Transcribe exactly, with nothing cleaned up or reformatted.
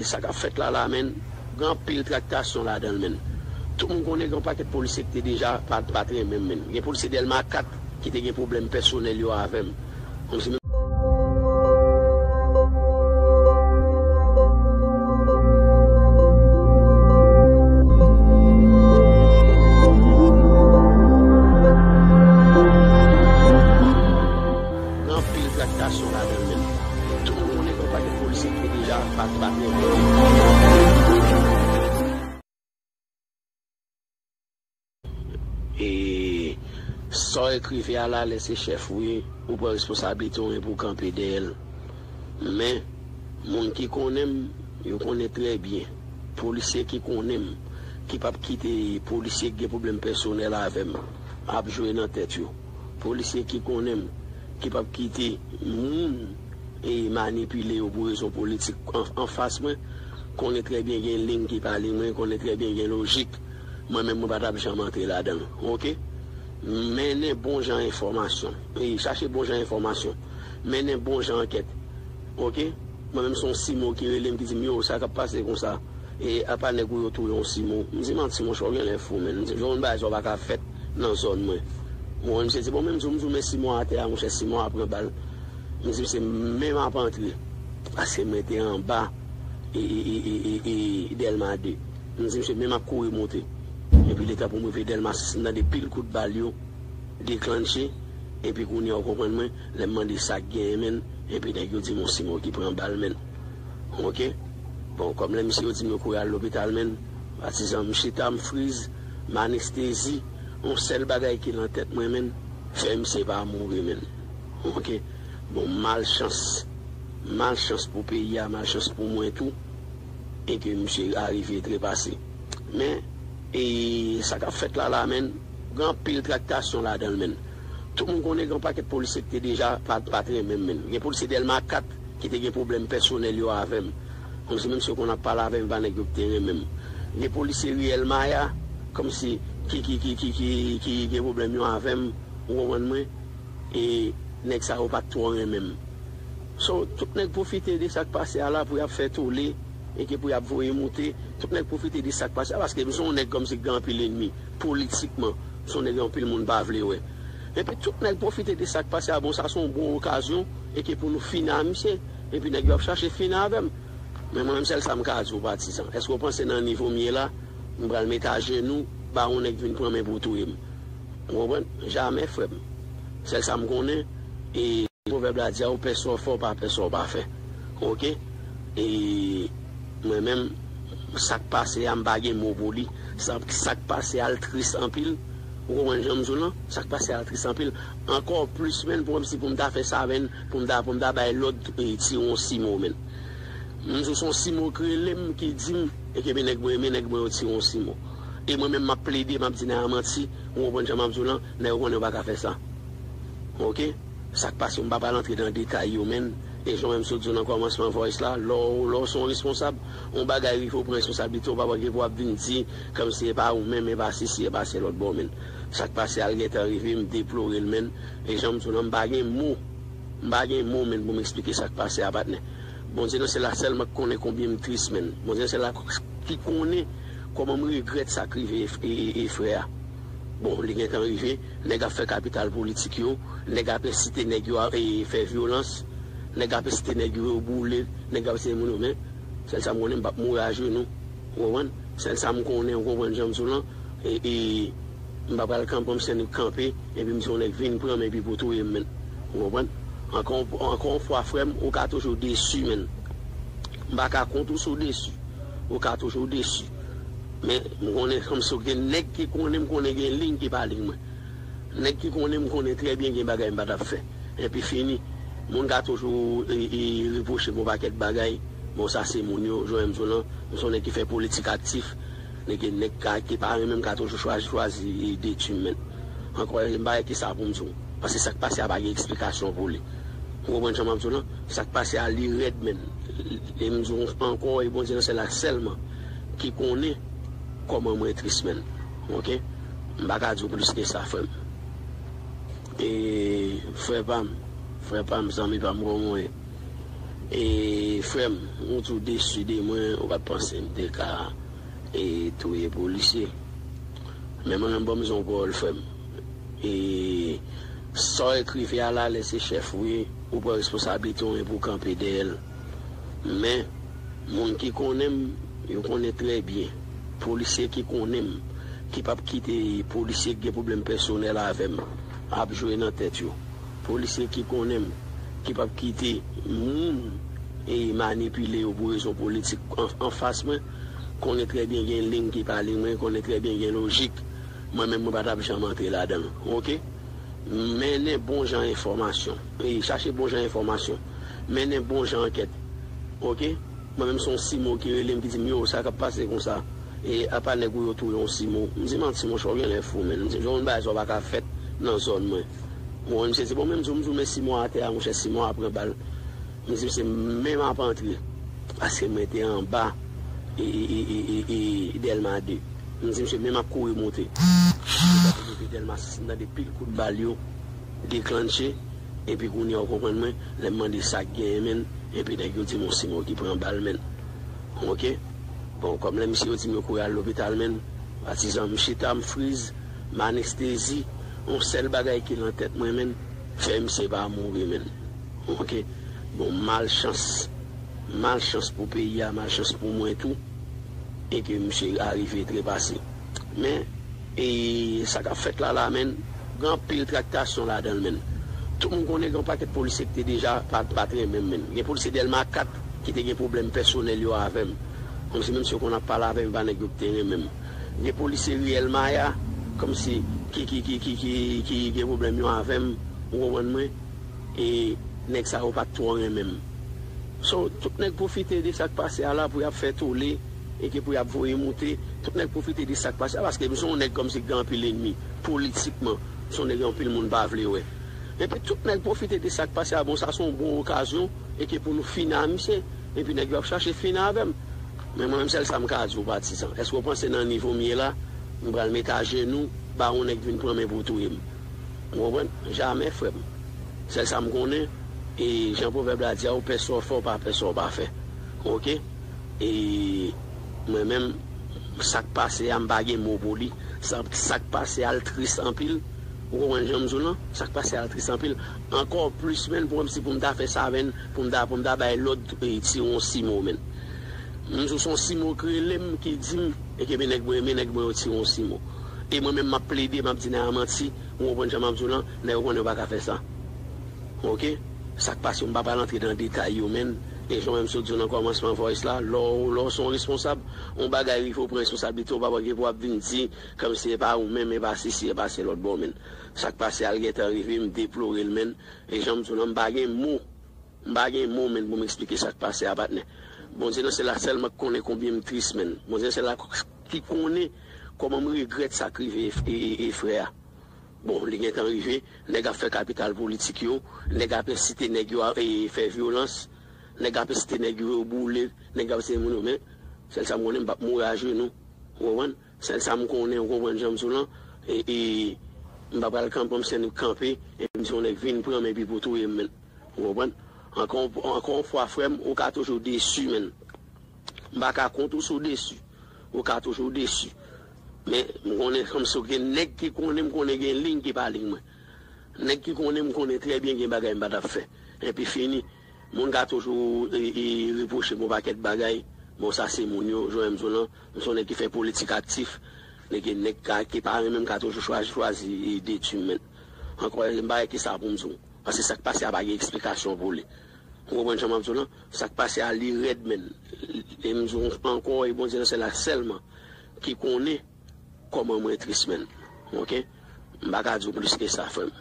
Sa k ap fèt la la, menn, gen anpil traktasyon ladan l, menn. Tout moun konnen gen yon pakèt polisye ki te deja pa, pa t renmen m, menn. Gen polisye Dèlma kat ki te gen pwoblèm pèsonèl yo avè m. Kòmsi menm Gen anpil traktasyon ladan l, menn. Tout moun konnen gen yon pakèt polisye ki te deja pa, pa t renmen. E sa w ekrive a la, lè se chèf ou ye, ou pran responsablite w epi w kanpe dèyè l. Men, moun ki konnen m, yo konnen trè byen. Polisye ki konnen m, ki p ap kite polisye ki gen pwoblèm pèsonèl avè m ap jwe nan tèt yo. Polisye ki konnen m, ki p ap kite moun e manipile yo pou rezon politik an, anfas mwen, konnen trè byen gen liy ki pa liy mwen, konnen trè byen gen lojik. Mwen menm, mwen pa t ap janm antre ladan l. Oke? Mennen bon jan enfòmasyon. E chache bon jan enfòmasyon. Mennen bon jan ankèt. Oke? Mwen menm, se yon simo ki rele m, ki di m, "Yo, sa k ap pase konsa? E apa nèg ou yo touye yon simo?" M di, "Manti, monchè, w genlè fou, menn." M di, "Jan w bagay sa yo pa ka fèt nan zòn mwen." Bon, misye di, "Bon, men," m di, "M di w, men simo atè a, monchè, simo a pran bal." M di, "Misye, menm ap antre, paske mwen te anba e, e, e, e, e, e Dèlma de." M di, "Misye, menm ap kouri monte." Epi letan pou m rive Dèlma sis, m tande pil kout bal yo deklanche. Epi kounye a, w konprann mwen, lè m mande sa k genyen, menn, epi nèg yo di m yon simo ki pran bal, menn. Oke? Bon, kòm lè misye yo di m yo kouri al lopital, menn, patizan, m chita, m friz, m anestezi, yon sèl bagay ki nan tèt mwen, menn, fè misye pa mouri, menn. Oke? Bon, malchans. Malchans pou peyi a, malchans pou mwen tou. E ke misye arive trepase. Men, e sa k ap fèt la la, menn, gen anpil traktasyon ladan l, menn. Tout moun konnen gen yon pakèt polisye ki te deja pa, pa t renmen m, menn. Gen polisye Dèlma kat ki te gen pwoblèm pèsonèl yo avè m. Kòmsi menm si yo konn ap pale avè m, pa nèg yo ki te renmen m. Gen polisye Riyèl Maya, kòmsi ki, ki, ki, ki, ki, ki gen pwoblèm yo avè m, ou konprann mwen? E nèg sa yo pa t twò renmen m. So, tout nèg pwofite de sa k pase a la pou y ap fè tole e ke pou y ap voye moute. Tout nèg pwofite de sa k pase a paske m se yon nèg kòmsi ki gen anpil ènmi politikman. M se yon nèg anpil moun pa vle wè. Epi tout nèg pwofite de sa k pase a. Bon, sa se yon bon okazyon e ke pou nou fini a misye. Epi nèg yo ap chache fini avè m. Men mwen menm, sèl sa m ka di w, patizan. Èske w panse nan nivo m ye la, m pral met ajenou ba yon nèg vin pran men pou touye m? Ou konprann? Jamè, frè m. Sèl sa m konnen, e pwovèb la di a, ou pè sa w fè, ou pa pè sa w pa fè. Oke? E mwen menm, sa k pase a, m pa gen mo pou li. Sa, sa k pase a, l tris anpil. Ou konprann jan m di w lan? Sa k pase a, l tris anpil. Ankò plis, menn, pou mwen, si pou m ta fè sa, menn, pou m ta, pou m ta bay lòd, e, tire yon simo, menn. M di w se yon simo k rele m, ki di m, e ke men nèg mwen, men nèg mwen yo tire yon simo. E mwen menm, m ap plede, m ap di nèg la manti, ou konprann jan m ap di w lan, nèg yo konnen yo pa ka fè sa. Oke? Sa k pase, m pa pral antre nan detay yo, menn. E jan w wè m sot di w nan kòmansman voice la, lè w, lè w se yon responsab, yon bagay rive w pran responsablite, w pa gen pou w ap vin di, kòmsi e pa ou menm, e pa sesi, e pa se lòt bò, menn. Sa k pase a, l gentan rive, m deplore l, menn. E jan m di w lan, m pa gen mo. M pa gen mo, menn, pou m eksplike sa k pase a, patnè. Bondye nan syèl la sèlman ki konnen konbyen m tris, menn. Bondye nan syèl la ki konnen kòman m regrèt sa k rive e, e, e, e frè a. Bon, li gentan rive, nèg ap fè kapital politik yo, nèg ap ensite nèg yo a, e, fè vyolans, nèg ap ensite nèg yo, yo boule, nèg ap ensite moun yo, men sèl sa m konnen, m p ap mouri ajenou. Ou konprann? Sèl sa m konnen, ou konprann jan m di w lan. E, e, m pa pral kanpe, m se nèg kanpe, epi m se yon nèg vin pran m, epi pou touye m, menn. Ou konprann? Ankò, ankò yon fwa, frè m, ou ka toujou desi, menn. M pa ka kont ou si w desi. Ou ka toujou desi. Men, m konnen, kòmsi gen nèg ki konnen m, konnen gen liy ki pa liy mwen. Nèg ki konnen m, konnen trè byen gen bagay m pa t ap fè. Epi fini. Moun ka toujou, e, e, repwoche m yon pakèt bagay. Bon, sa se moun yo, jan m di w lan, m se yon nèg ki fè politik aktif. Nèg, nèg ka, ki pa renmen m ka toujou chwazi, chwazi, e, detwi m, menn. Ankò, m pa gen ki sa pou m di w. Paske sa k pase a pa gen eksplikasyon pou li. Ou konprann jan m ap di w lan? Sa k pase a, li rèd, menn. E m di w ankò, e Bondye nan syèl la sèlman ki konnen kòman mwen tris, menn. Oke? M pa ka di w plis ke sa, frè m. E, frè pa m, frè pa m, zanmi pa m, kòman w ye? E frè m, ou tou desi de mwen, ou pa t panse m te ka e touye polisye. Men mwen menm, ban m di w yon pawòl, frè m. E sa w ekri a la, lè se chèf ou ye, ou pran responsablite w epi w kanpe dèyè l. Men, moun ki konnen m, yo konnen trè byen. Polisye ki konnen m, ki p ap kite polisye ki gen pwoblèm pèsonèl avè m ap jwe nan tèt yo. Polisye ki konnen m, ki p ap kite moun e manipile yo pou rezon politik an, anfas mwen, konnen trè byen gen liy ki pa liy mwen, konnen trè byen gen lojik. Mwen menm, mwen pa t ap janm antre ladan l. Oke? Mennen bon jan enfòmasyon. E chache bon jan enfòmasyon. Mennen bon jan ankèt. Oke? Mwen menm, se yon simo ki rele m, ki di m, "Yo, sa k ap pase konsa?" E apa nèg ou yo touye yon simo? M di, "Manti, monchè, w genlè fou, menn." M di, "Jan yon bagay sa pa ka fèt nan zòn mwen." Bon, misye di, "Bon, men," m di, "M di w, men simo atè a, monchè, simo a pran bal." M di, "Misye menm ap antre." Paske mwen te anba e, e, e, e, e, e Dèlma de. M di, "Misye menm ap kouri monte." Misye ap monte Dèlma sis, m tande pil kout bal yo deklanche. Epi kounye a, w konprann mwen, lè m mande sa k genyen, menn, epi nèg yo di m yon simo ki pran bal, menn. Oke? Bon, kòm lè misye yo di m yo kouri al lopital, menn, patizan, m chita, m friz, m anestezi, yon sèl bagay ki nan tèt mwen, menn, fè misye pa mouri, menn. Oke? Bon, malchans. Malchans pou peyi a, malchans pou mwen tou. E ke misye arive trepase. Men, e sa k ap fèt la la, menn, gen anpil traktasyon ladan l, menn. Tout moun konnen gen yon pakèt polisye ki te deja pa, pa t renmen m, menn. Gen polisye Dèlma kat ki te gen pwoblèm pèsonèl yo avè m. Kòmsi menm si yo konn ap pale avè m, e pa nèg yo ki te renmen m. Gen polisye Riyèl Maya, kòmsi ki, ki, ki, ki, ki, ki gen pwoblèm yo avè m, ou konprann mwen? E nèg sa yo pa t twò renmen m. So, tout nèg pwofite de sa k pase a la pou y ap fè tole, e ke pou y ap voye moute. Tout nèg pwofite de sa k pase a, paske m se yon nèg kòmsi ki gen anpil ènmi, politikman. M se yon nèg anpil moun pa vle wè. Epi tout nèg pwofite de sa k pase a, bon, sa se yon bon okazyon, e ke pou nou fini a misye. Epi nèg yo ap chache fini avè m. Men mwen menm, sèl sa m ka di w, patizan. Èske w panse nan nivo m ye la, m pral mete ajenou, ba yon nèg vin pran men pou touye m? Ou konprann? Jamè, frè m. Sèl sa m konnen, e jan pwovèb la di a, ou pè sa w fè, ou pa pè sa w pa fè. Oke? E mwen menm, sa k pase a, m pa gen mo pou li. Sa, sa k pase a, l tris anpil. Ou konprann jan m di w lan? Sa k pase a, l tris anpil. Ankò plis, menn, pou m si pou m ta fè sa, menn, pou m ta, pou m ta bay lòd, e, tire yon simo, menn. M di w se yon simo k rele m, ki di m, e ke men nèg mwen, men nèg mwen yo tire yon simo. E mwen menm, m ap plede, m ap di nèg la manti, ou konprann jan m ap di w lan, nèg yo konnen yo pa ka fè sa. Oke? Sa k pase, m pa pral antre nan detay yo, menn. E jan menm sot di w nan kòmansman voice la, lè w, lè w se yon responsab, yon bagay rive w pran responsablite, w pa gen pou w ap vin di, kòmsi e pa ou menm, e pa sesi, e pa se lòt bò, menn. Sa k pase a, l gentan rive, m deplore l, menn. E jan m di w lan, m pa gen mo. M pa gen mo, menn, pou m eksplike sa k pase a, patnè. Bondye nan syèl la sèlman k konnen konbyen m tris, menn. Bondye nan syèl la k-, ki konnen kòman m regrèt sa k rive e, e, e, e frè a. Bon, li gentan rive, nèg ap fè kapital politik yo, nèg ap ensite nèg yo a, e, fè vyolans, nèg ap ensite nèg yo boule, nèg ap ensite moun yo, men sèl sa m konnen, m p ap mouri ajenou. Ou konprann? Sèl sa m konnen, ou konprann jan m di w lan, e, e, m pa pral kanpe, m se nèg kanpe, e m se yon nèg vin pran m epi pou touye m, menn. Ou konprann? Ankò, ankò yon fwa, frè m, ou ka toujou desi, menn. M pa ka kont ou si w desi. Ou ka toujou desi. Men, m konnen kòmsi gen nèg ki konnen m, konnen gen liy ki pa liy mwen. Nèg ki konnen m, konnen trè byen gen bagay m pa t ap fè. Epi fini. Moun ka toujou, e, e, repwoche m yon pakèt bagay. Bon, sa se moun yo, jan m di w lan, m se yon nèg ki fè politik aktif. Nèg, nèg ka, ki pa renmen m ka toujou chwazi, chwazi, e, detwi m, menn. Ankò, m pa wè kisa pou m di w. Paske sa k pase a pa gen eksplikasyon pou li. Ou konprann jan m ap di w lan? Sa k pase a, li rèd, menn. E m di w ankò, e Bondye nan syèl la sèlman ki konnen kòman mwen tris, menn. Oke? M pa ka di w plis ke sa, frè m.